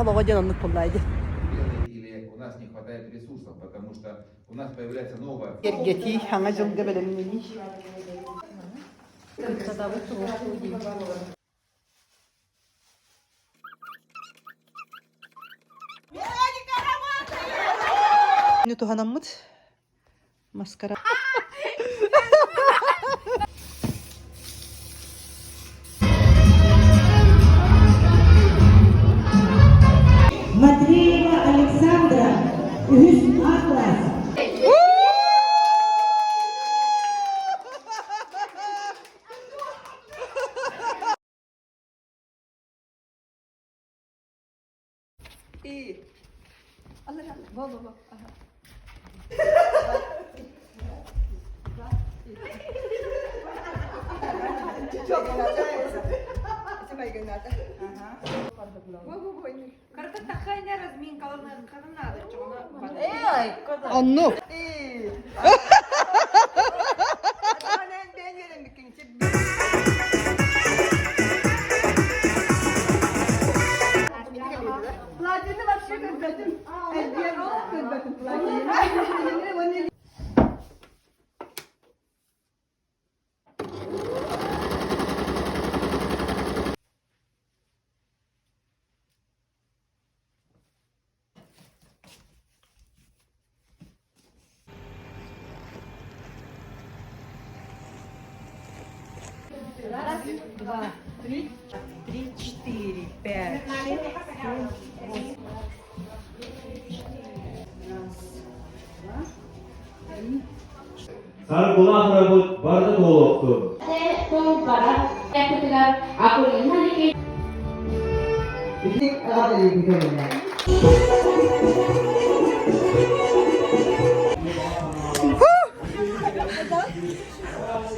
олоҕо диэн оннук буоллаа дии. Или у нас не хватает ресурсов, потому что у нас появляется новая... Кэргэтии, саҥа дьылга бэлэмнэнии. Туһанаммыт маскара. Матвеева Александра, үһүс А класс. И. Во, во, во. Ага. Оннук. Платины вообще көрбөтүм. Эрдиэн көрбөтүм платины. Раз, два, три, три, четыре, пять, шесть, семь, восемь. Раз, два, три. Саргылаах барды туолуохтун.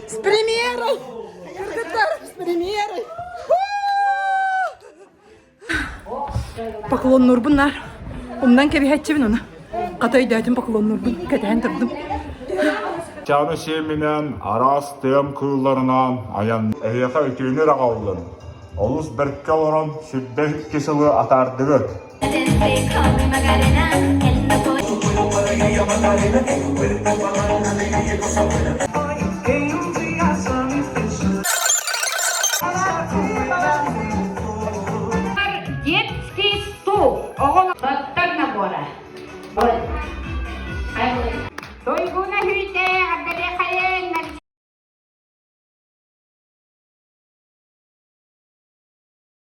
С премьерой! Кыргыттар, с премьерой! Поклоннуурбун наар. Умнан кэбиһээччибин ону. Хата өйдөөтүм поклоннуурбун. Кэтэһэн турдум. Чаны сиэминэн араас тыам кыылларынан айан эһиэхэ үтүөнү эрэ аҕаллын. Олус бэркэ олорон 22 сылы атаардыгыт.